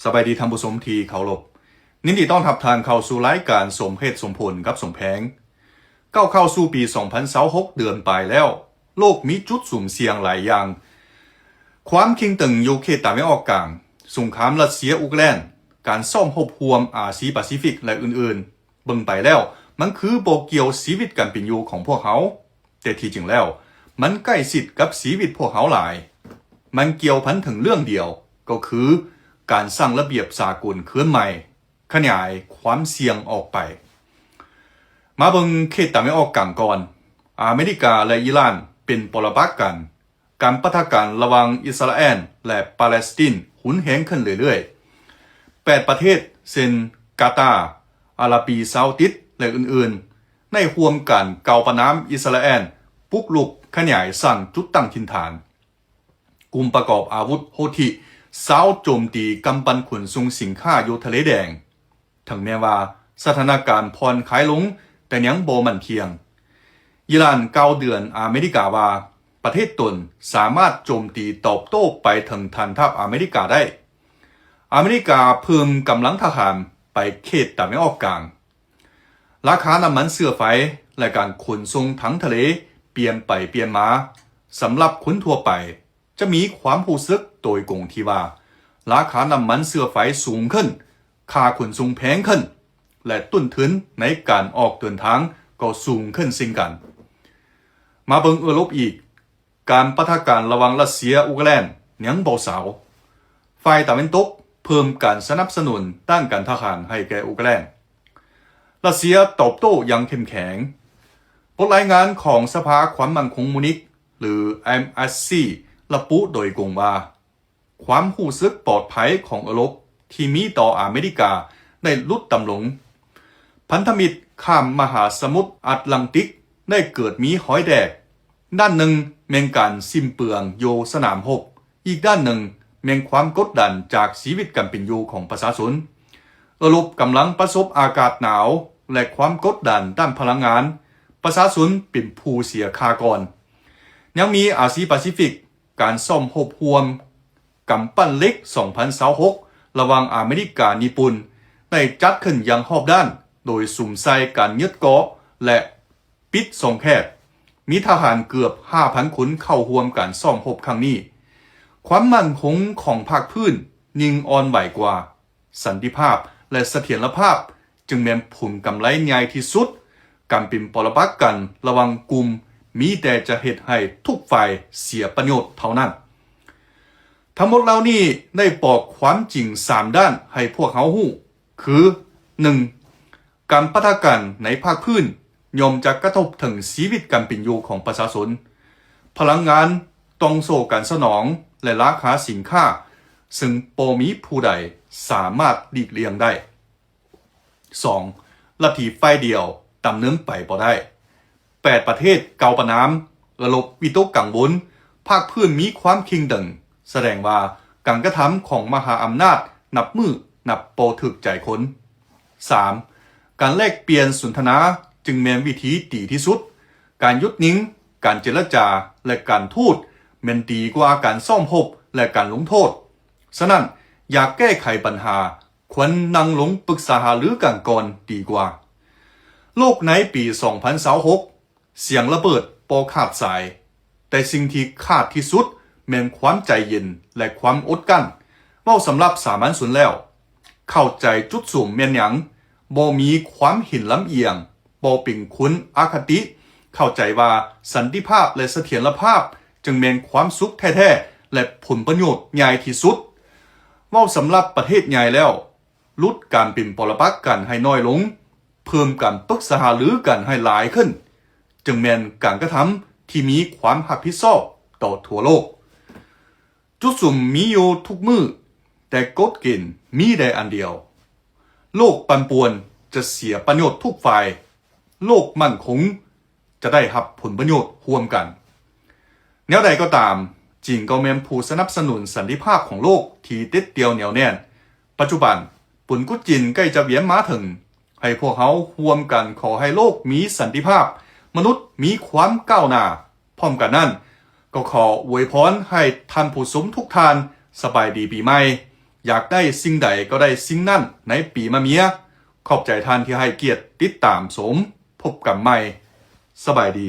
ສະບາຍດີທ່ານຜູ້ຊົມທີ່ເຄົາລົບ, ຍິນດີຕ້ອນຮັບທ່ານເຂົ້າສູ່ລາຍການສົມເຫດສົມຜົນກັບສົມແພງ. ກ້າວເຂົ້າສູ່ປີສອງພັນຊາວຫົກເດືອນປາຍແລ້ວ, ໂລກມີຈຸດສຸມສ່ຽງຫຼາຍຢ່າງ. ຄວາມເຄັ່ງຕຶງຢູ່ເຂດຕາເວັນອອກກາງ, ສົງຄາມຣັດເຊຍ-ອຸກຣານ, ການຊ້ອມຮົບຮ່ວມອາຊີປາຊີຟິກ ແລະ ອື່ນໆ. ເບິ່ງໄປແລ້ວມັນຄືບໍ່ກ່ຽວຊີວິດການເປັນຢູ່ຂອງພວກເຮົາ, ແຕ່ທີ່ຈິງແລ້ວມັນໃກ້ຊິດກັບຊີວິດພວກເຮົາຫຼາຍ. ມັນກ່ຽວພັນເຖິງເລື່ອງດຽວ, ກໍຄືການສ້າງລະບຽບສາກົນຄືນໃໝ່, ຂະຫຍາຍຄວາມສ່ຽງອອກໄປ. ມາເບິ່ງເຂດຕາເວັນອອກກາງກ່ອນ. ອາເມລິກາ ແລະ ອີຣານເປັນປໍລະປັກກັນ. ການປະທະກັນລະຫວ່າງອິດສະຣາແອນ ແລະ ປາແລັສຕິນຮຸນແຮງຂຶ້ນເລື້ອຍໆ. ແປດປະເທດ ເຊັ່ນ ກາຕາ, ອາຣາບີຊາວຕິດ ແລະ ອື່ນໆ ໄດ້ຮ່ວມກັນກ່າວປະນາມອິດສະຣາແອນບຸກລຸກຂະຫຍາຍສ້າງຈຸດຕັ້ງຖິ່ນຖານ. ກຸ່ມປະກອບອາວຸດໂຮທິຊາວໂຈມຕີກຳປັ່ນຂົນສົ່ງສິນຄ້າຢູ່ທະເລແດງ. ເຖິງແມ່ນວ່າສະຖານະການຜ່ອນຄາຍລົງ, ແຕ່ຍັງບໍ່ໝັ້ນທ່ຽງ. ອີຣານກ່າວເຕືອນອາເມລິກາວ່າ ປະເທດຕົນສາມາດໂຈມຕີຕອບໂຕ້ໄປເຖິງຖານທັບອາເມລິກາໄດ້. ອາເມລິກາເພີ່ມກຳລັງທະຫານໄປເຂດຕາເວັນອອກກາງ. ລາຄານ້ຳມັນເຊື້ອໄຟ ແລະ ການຂົນສົ່ງທາງທະເລປ່ຽນໄປປ່ຽນມາ. ສຳລັບຄົນທົ່ວໄປ, ຈະມີຄວາມຮູ້ສຶກໂດຍກົງທີ່ວ່າ ລາຄານ້ຳມັນເຊື້ອໄຟສູງຂຶ້ນ, ຄ່າຂົນສົ່ງແພງຂຶ້ນ ແລະ ຕົ້ນທຶນໃນການອອກເດີນທາງກໍສູງຂຶ້ນເຊັ່ນກັນ. ມາເບິ່ງເອີຣົບອີກ. ການປະທະກັນລະຫວ່າງຣັດເຊຍ-ອຸກຣານຍັງບໍ່ເຊົາ. ຝ່າຍຕາເວັນຕົກເພີ່ມການສະໜັບສະໜູນດ້ານການທະຫານໃຫ້ແກ່ອຸກຣານ. ຣັດເຊຍຕອບໂຕ້ຢ່າງເຂັ້ມແຂງ. ບົດລາຍງານຂອງສະພາຄວາມໝັ້ນຄົງມູນິກ ຫຼື MSC ລະບຸໂດຍກົງວ່າ ຄວາມຮູ້ສຶກປອດໄພຂອງເອີຣົບທີ່ມີຕໍ່ອາເມລິກາໄດ້ຫຼຸດຕ່ຳລົງ. ພັນທະມິດຂ້າມມະຫາສະໝຸດອາດລັງຕິກໄດ້ເກີດມີຮອຍແຕກ. ດ້ານໜຶ່ງແມ່ນການສິ້ນເປືອງຢູ່ສະໜາມຮົບ, ອີກດ້ານໜຶ່ງແມ່ນຄວາມກົດດັນຈາກຊີວິດການເປັນຢູ່ຂອງປະຊາຊົນ. ເອີຣົບກຳລັງປະສົບອາກາດໜາວ ແລະ ຄວາມກົດດັນດ້ານພະລັງງານ, ປະຊາຊົນເປັນຜູ້ເສຍຄ່າກ່ອນ. ຍັງມີອາຊີປາຊີຟິກ, ການຊ້ອມຮົບຮ່ວມກຳປັ້ນເຫຼັກສອງພັນຊາວຫົກ ລະຫວ່າງອາເມລິກາ-ຍີ່ປຸ່ນ ໄດ້ຈັດຂຶ້ນຢ່າງຮອບດ້ານ, ໂດຍສຸມໃສ່ການຍຶດເກາະ ແລະ ປິດຊ່ອງແຄບ. ມີທະຫານເກືອບຫ້າພັນຄົນເຂົ້າຮ່ວມການຊ້ອມຮົບຄັ້ງນີ້. ຄວາມໝັ້ນຄົງຂອງພາກພື້ນຍິ່ງອ່ອນໄຫວກວ່າ. ສັນຕິພາບ ແລະ ສະຖຽນລະພາບຈຶ່ງແມ່ນຜົນກຳໄລໃຫຍ່ທີ່ສຸດ. ການເປັນປໍລະປັກກັນລະຫວ່າງກຸ່ມ ມີແຕ່ຈະເຮັດໃຫ້ທຸກຝ່າຍເສຍປະໂຫຍດເທົ່ານັ້ນ. ທັງໝົດເຫຼົ່ານີ້ໄດ້ບອກຄວາມຈິງສາມດ້ານໃຫ້ພວກເຮົາຮູ້ ຄື ໜຶ່ງ ການປະທະກັນໃນພາກພື້ນຍ່ອມຈະກະທົບເຖິງຊີວິດການເປັນຢູ່ຂອງປະຊາຊົນ, ພະລັງງານ, ຕ່ອງໂສ້ການສະໜອງ ແລະ ລາຄາສິນຄ້າ, ເຊິ່ງບໍ່ມີຜູ້ໃດສາມາດຫຼີກລ່ຽງໄດ້. ສອງ ລັດທິຝ່າຍດຽວດຳເນີນໄປບໍ່ໄດ້. ແປດປະເທດກ່າວປະນາມ, ເອີຣົບວິຕົກກັງວົນ, ພາກພື້ນມີຄວາມເຄັ່ງຕຶງ, ສະແດງວ່າການກະທຳຂອງມະຫາອຳນາດນັບມື້ນັບບໍ່ຖືກໃຈຄົນ. ສາມ ການແລກປ່ຽນສົນທະນາຈຶ່ງແມ່ນວິທີດີທີ່ສຸດ. ການຢຸດຍິງ, ການເຈລະຈາ ແລະ ການທູດ ແມ່ນດີກວ່າການຊ້ອມຮົບ ແລະ ການລົງໂທດ. ສະນັ້ນ, ຢາກແກ້ໄຂບັນຫາ, ຄວນນັ່ງລົງປຶກສາຫາລືກັນກ່ອນດີກວ່າ. ໂລກໃນປີສອງພັນຊາວຫົກ ສຽງລະເບີດບໍ່ຂາດສາຍ, ແຕ່ສິ່ງທີ່ຂາດທີ່ສຸດແມ່ນຄວາມໃຈເຢັນ ແລະ ຄວາມອົດກັ້ນ. ເວົ້າສຳລັບສາມັນຊົນແລ້ວ, ເຂົ້າໃຈຈຸດສຸມແມ່ນຫຍັງ, ບໍ່ມີຄວາມເຫັນລຳອຽງ, ບໍ່ເປັນຄົນອະຄະຕິ, ເຂົ້າໃຈວ່າສັນຕິພາບ ແລະ ສະຖຽນລະພາບຈຶ່ງແມ່ນຄວາມສຸກແທ້ໆ ແລະ ຜົນປະໂຫຍດໃຫຍ່ທີ່ສຸດ. ເວົ້າສຳລັບປະເທດໃຫຍ່ແລ້ວ, ຫຼຸດການເປັນປໍລະປັກກັນໃຫ້ນ້ອຍລົງ, ເພີ່ມການປຶກສາຫາລືກັນໃຫ້ຫຼາຍຂຶ້ນ, ຈຶ່ງແມ່ນການກະທຳທີ່ມີຄວາມຮັບຜິດຊອບຕໍ່ທົ່ວໂລກ. ຈຸດສຸມມີຢູ່ທຸກມື້, ແຕ່ກົດເກນມີແຕ່ອັນດຽວ. ໂລກປັ່ນປ່ວນຈະເສຍປະໂຫຍດທຸກຝ່າຍ, ໂລກໝັ້ນຄົງຈະໄດ້ຮັບຜົນປະໂຫຍດຮ່ວມກັນ. ແນວໃດກໍຕາມ, ຈີນກໍແມ່ນຜູ້ສະໜັບສະໜູນສັນຕິພາບຂອງໂລກທີ່ເດັດດ່ຽວໜຽວແໜ້ນ. ປັດຈຸບັນ, ບຸນກຸດຈີນໃກ້ຈະວຽນມາເຖິງ, ໃຫ້ພວກເຮົາຮ່ວມກັນຂໍໃຫ້ໂລກມີສັນຕິພາບ, ມະນຸດມີຄວາມກ້າວໜ້າ. ພ້ອມກັນນັ້ນ, ກໍຂໍອວຍພອນໃຫ້ທ່ານຜູ້ຊົມທຸກທ່ານສະບາຍດີປີໃໝ່, ຢາກໄດ້ສິ່ງໃດກໍໄດ້ສິ່ງນັ້ນໃນປີມະເມຍ. ຂອບໃຈທ່ານທີ່ໃຫ້ກຽດຕິດຕາມຊົມ. ພົບກັນໃໝ່. ສະບາຍດີ.